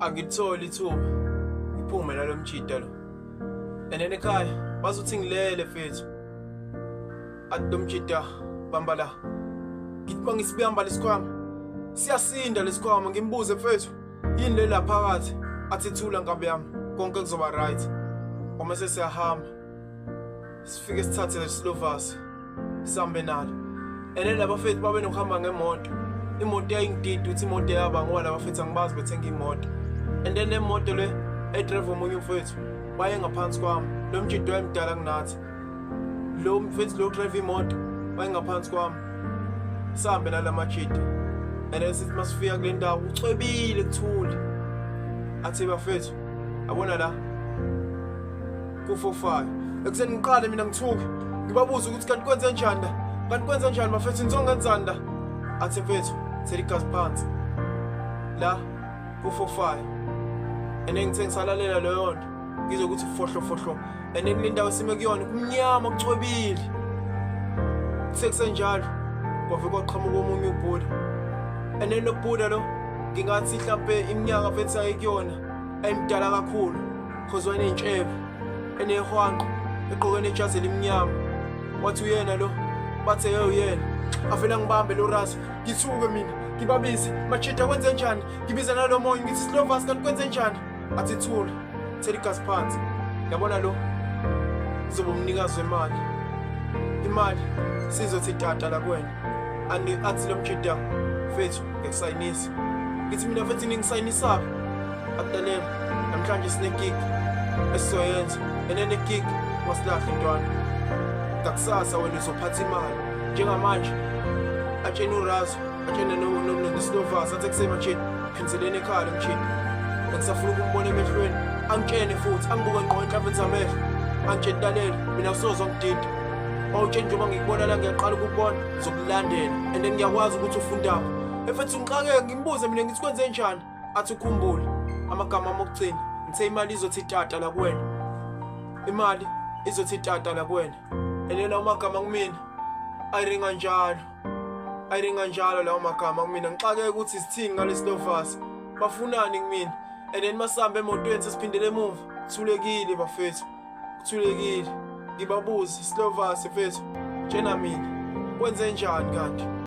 Angilitholi ithuba, ngiphume nalo mjida lo. And then ekhaya bazothi ngilele mfethu. Athi lo mjida bamba la. Ngithi mangisibamba lesikhwama, siyasinda lesikhwama. Ngimbuze, mfethu, yini le la phakathi? Athi thula nkabi yami, konke kuzoba right. Uma sesiyahamba sifike sithathe lesilovasi sihambe nalo. And then laba fethu babe nokuhamba ngemoto. Imoto yayingidida ukuthi imoto yaba, ngoba laba fethu angibazi bethenga imoto. And then le moto le edrive omunye umfethu waye ngaphansi kwami. Lo mjido wayemdala kunathi, lo mfethu lo drive imoto wayengaphansi kwami. Sihambe nala majida, and then sithi masifika kule ndawo ucwebile kuthule. Athi bafethu, yabona la ku-45 ekuseni. Ngiqale mina ngithuke, ngibabuze ukuthi kanti kwenze njani la, kanti kwenze njani bafethu, nizongenzani la? Athi mfethu, thela igazi phansi la ku-45. And then ngithe ngisalalela leyo nto, ngizwe ukuthi fohlo fohlo. And then kule ndawo sime kuyona kumnyama, kucwebile. Sekusenjalo kwave kwaqhamuka omunye ubhuda. And then lo bhuda lo, ngingathi mhlampe iminyaka mfethu ayikuyona ayimdala kakhulu, cause wayeney'ntshebe, enehwanqo, egqoke nejazi elimnyama. Wathi uyena lo, bathe ye uyena. Avele angibambe lo raso, ngithuke mina, ngibabize, majida, kwenze njani? Ngibiza nalo moya, ngithi silovas, kanti kwenze njani? Athi thula, thela igazi phansi, yabona lo uzoba umnikazi wemali, imali sizothi tata la kuwena. Ani athi lo mjida, mfethu, ngiyakusayinisa. Ngithi mina, mfethu, ningisayinisaphi? Akutalela, namhlanje sine-gig esizoyenza, and then i-gig ungasilahle ntwana. Ngakusasa wena uzophatha imali. Njengamanje atshene urazo, atshene nesilovas, athi kusemajini phinzeleni ekhaya. Lo mjini bengisafuna ukumbona emehlweni, angitshene futhi angibuke ngqo enhlamveni zamehlo, angitshene, lalela mina, usozwa ngidida mawutsheni, njengoba ngikubona la, ngiyaqala ukukubona, ngizokulandela, and then ngiyakwazi ukuthi ufundaphi. Efethu ngixakeke, ngimbuze mina, ngithi kwenze njani? Athi ukhumbule amagama ami okugcina, ngithe imali izothi tata la kuwena, imali izothi tata la kuwena. And then lawo magama kumina ayiringa njalo, ayiringa njalo lawo magama kumina. Ngixakeke ukuthi sithini ngalesilovasi, bafunani kumina? And then masihambe emotweni, sesiphindele emuva, kuthulekile bafethu, kuthulekile. Ngibabuze, silovasi mfethu, tshena mina, kwenze njani kanti?